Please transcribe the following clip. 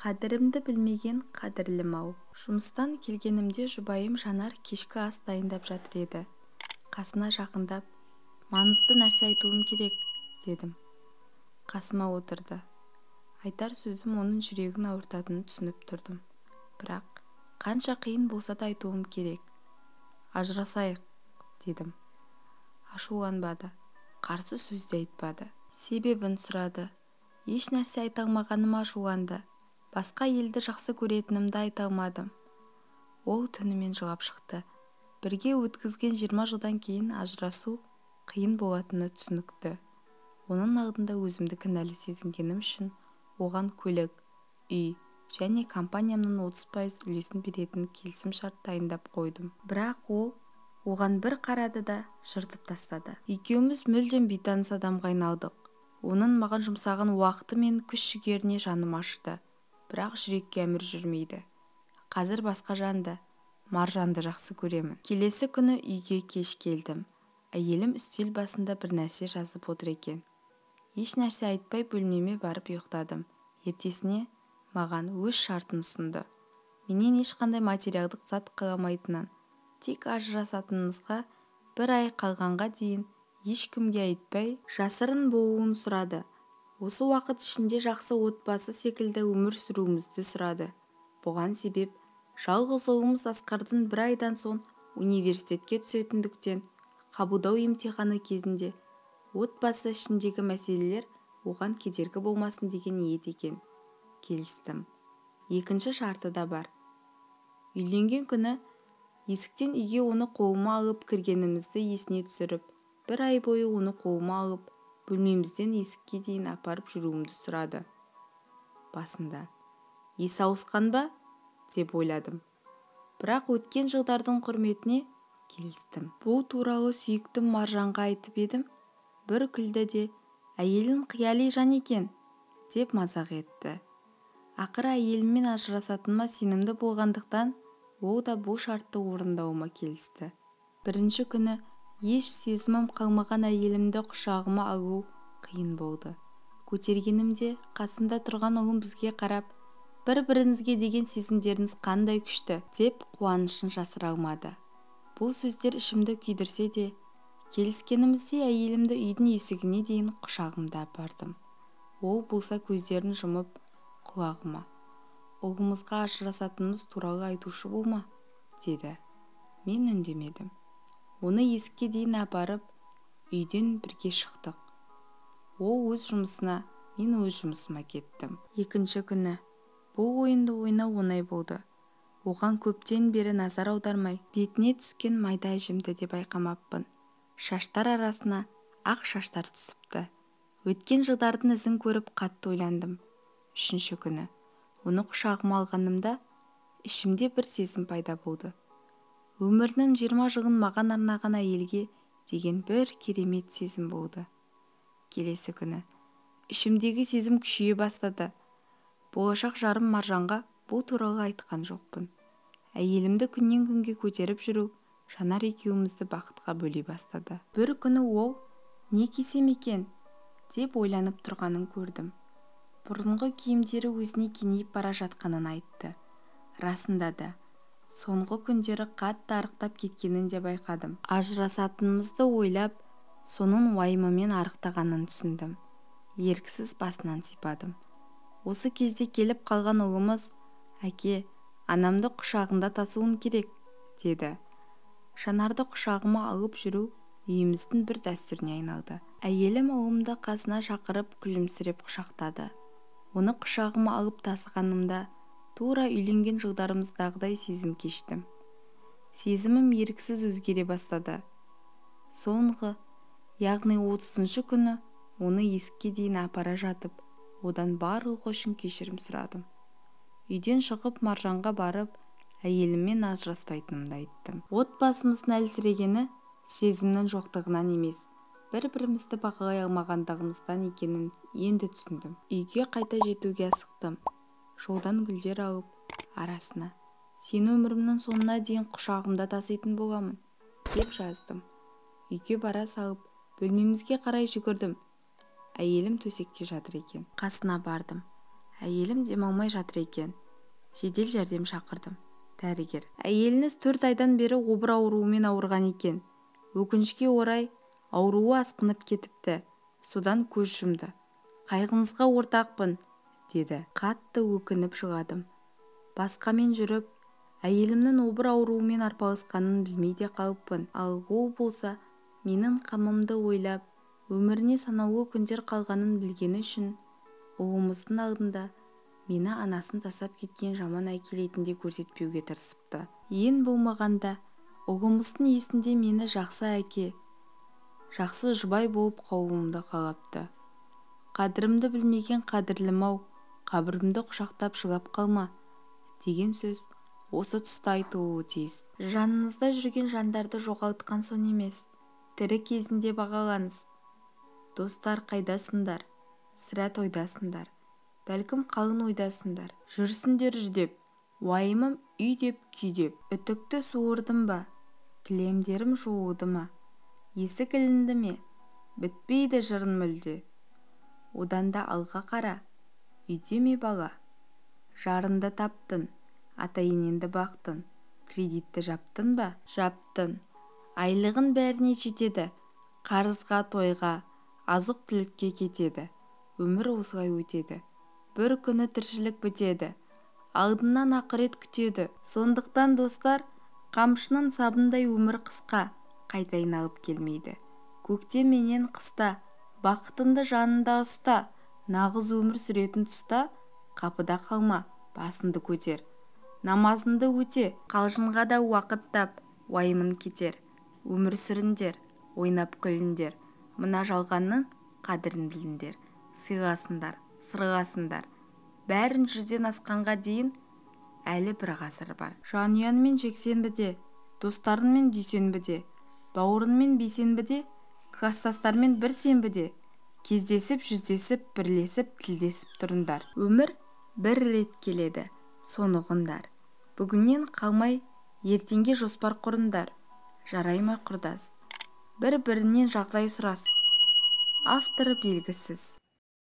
Қадірімді білмеген қадірлім-ау. Жұмыстан келгенімде жұбайым Жанар кешкі ас дайындап жатыр еді. Қасына жақындап, маңызды нәрсе айтуым керек, дедім. Қасыма отырды. Айтар сөзім оның жүрегін ауыртатынын түсініп тұрдым. Бірақ қанша қиын болса да айтуым керек. Ажырасайық, дедім. Ашуланбады, қарсы сөз де айтпады. Себебін сұрады. Еш нәрсе айта алмағаныма ашуланды. Басқа әйелді жақсы көретінімді айта алмадым. Ол түнімен жылап шықты. Бірге өткізген 20 жылдан кейін ажырасу қиын болатыны түсінікті. Оның алдында өзімді кінәлі сезінгенім үшін оған көлік, үй және компаниямның 30% үлесін беретін келісім-шарт дайындап қойдым. Бірақ ол оған бір қарады да жыртып тастады. Екеуміз мүлдем бейтаныс адамға айналдық. Оның маған жұмсаған уақыты мен күш-жігеріне жаным ашыды. Бірақ жүрекке әмір жүрмейді. Қазір басқа жанды, Маржанды жақсы көремін. Келесі күні үйге кеш келдім. Әйелім үстел басында бір нәрсе жазып отыр екен. Еш нәрсе айтпай бөлмеме барып ұйықтадым. Ертесіне маған өз шартын ұсынды. Менен ешқандай материалдық зат қаламайтынын, тек ажырасатынымызға бір ай қалғанға дейін ешкімге айтпай, жасырын болуын сұрады. Осы уақыт ішінде жақсы отбасы секілді өмір сүруімізді сұрады. Бұған себеп, жалғыз ұлымыз Асқардың бір айдан соң университетке түсетіндіктен қабылдау емтиханы кезінде отбасы ішіндегі мәселелер оған кедергі болмасын деген ниет екен. Келістім. Екінші шарты да бар. Үйленген күні есіктен үйге оны қолыма алып кіргенімізді есіне түсіріп, бір ай бойы оны қолыма алып, бөлмемізден есікке дейін апарып жүруімді сұрады. Басында есі ауысқан ба деп ойладым. Бірақ өткен жылдардың құрметіне келістім. Бұл туралы сүйіктім Маржанға айтып едім, бір күлді де, әйелің қияли жан екен, деп мазақ етті. Ақыры әйеліммен ажырасатыныма сенімді болғандықтан, ол да бұл шартты орындауыма келісті. Бірінші күні еш сезімім қалмаған әйелімді құшағыма алу қиын болды. Көтергенімде қасында тұрған ұлым бізге қарап, бір-біріңізге деген сезімдеріңіз қандай күшті, деп қуанышын жасыра алмады. Бұл сөздер ішімді күйдірсе де, келіскеніміздей әйелімді үйдің есігіне дейін құшағымда апардым. Ол болса көздерін жұмып, құлағыма, ұлымызға ажырасатынымыз туралы айтушы болма, деді. Мен үндемедім. Оны есікке дейін апарып, үйден бірге шықтық. Ол өз жұмысына, мен өз жұмысыма кеттім. Екінші күні бұл ойынды ойнау оңай болды. Оған көптен бері назар аудармай, бетіне түскен майда әжімді де байқамаппын. Шаштар арасына ақ шаштар түсіпті. Өткен жылдардың ізін көріп қатты ойландым. Үшінші күні оны құшағыма алғанымда ішімде бір сезім пайда болды. Өмірінің 20 жылын маған арнаған әйелге деген бір керемет сезім болды. Келесі күні ішімдегі сезім күшейе бастады. Болашақ жарым Маржанға бұл туралы айтқан жоқпын. Әйелімді күннен күнге көтеріп жүру Жанар екеумізді бақытқа бөлей бастады. Бір күні ол не кисем екен деп ойланып тұрғанын көрдім. Бұрынғы киімдері өзіне кеңейіп бара жатқанын айтты. Расында да, соңғы күндері қатты арықтап кеткенін де байқадым. Ажырасатынымызды ойлап, соның уайымымен арықтағанын түсіндім. Еріксіз басынан сипадым. Осы кезде келіп қалған ұлымыз, әке, анамды құшағында тасуын керек, деді. Жанарды құшағыма алып жүру үйіміздің бір дәстүріне айналды. Әйелім ұлымды қасына шақырып күлімсіреп құшақтады. Оны құшағыма алып тасығанымда тура үйленген жылдарымыздағыдай сезім кештім. Сезімім еріксіз өзгере бастады. Соңғы, яғни 30-шы күні оны есікке дейін апара жатып, одан барлығы үшін кешірім сұрадым. Үйден шығып Маржанға барып, әйеліммен ажыраспайтынымды айттым. Отбасымыздың әлсірегені сезімнің жоқтығынан емес, бір-бірімізді бағалай алмағандығымыздан екенін енді түсіндім. Үйге қайта жетуге асықтым. Жолдан гүлдер алып, арасына «Сені өмірімнің соңына дейін құшағымда таситын боламын» деп жаздым. Үйге бара салып, бөлмемізге қарай жүгірдім. Әйелім төсекте жатыр екен. Қасына бардым. Әйелім демалмай жатыр екен. Жедел жәрдем шақырдым. Дәрігер: әйеліңіз 4 айдан бері обыр ауруымен ауырған екен. Өкінішке орай, ауруы асқынып кетіпті. Содан көз жұмды. Қайғыңызға ортақпын, деді. Қатты өкініп жыладым. Басқамен жүріп, әйелімнің обыр ауруымен арпалысқанын білмей де қалыппын. Ал ол болса, менің қамымды ойлап, өміріне санаулы күндер қалғанын білгені үшін ұлымыздың алдында мені анасын тастап кеткен жаман әке ретінде көрсетпеуге тырысыпты. Ең болмағанда, ұлымыздың есінде мені жақсы әке, жақсы жұбай болып қалуымды қалапты. Қадірімді білмеген қадірлім-ау, қабірімді құшақтап жылап қалма, деген сөз осы тұста айтылуы тиіс. Жаныңызда жүрген жандарды жоғалтқан соң емес, тірі кезінде бағалаңыз. Достар, қайдасыңдар? Сірә тойдасыңдар. Бәлкім қалың ойдасыңдар. Жүрсіңдер жүдеп, уайымым үй деп күйдеп. Үтікті суырдым ба? Кілемдерім жуылды ма? Есік ілінді ме? Бітпейді жырын мүлде. Одан да алға қара, үйде ме бала? Жарынды таптың, ата-енеңді бақтың, кредитті жаптың ба? Жаптың. Айлығын бәріне жетеді, қарызға, тойға, азық-түлікке кетеді. Өмір осылай өтеді. Бір күні тіршілік бітеді. Алдынан ақырет күтеді. Сондықтан, достар, қамшының сабындай өмір қысқа, қайта айналып келмейді. Көктем менен қыста, бақытыңды жанында ұста, нағыз өмір сүретін тұста, қапыда қалма, басыңды көтер. Намазыңды өте, қалжыңға да уақыт тап, уайымын кетер. Өмір сүріңдер, ойнап күліңдер, мына жалғанның қадірін біліңдер. Сыйласыңдар, сырласыңдар. Бәрін 100-ден асқанға дейін әлі бір ғасыр бар. Жанұяңмен жексенбіде, достарыңмен дүйсенбіде, бауырыңмен бейсенбіде, кластастармен бір сенбіде кездесіп, жүздесіп, бірлесіп, тілдесіп тұрыңдар. Өмір бір рет келеді, соны ұғыңдар. Бүгіннен қалмай ертеңге жоспар құрыңдар. Жарай ма, құрдас? Бір-бірінен жағдай сұрас. Авторы белгісіз.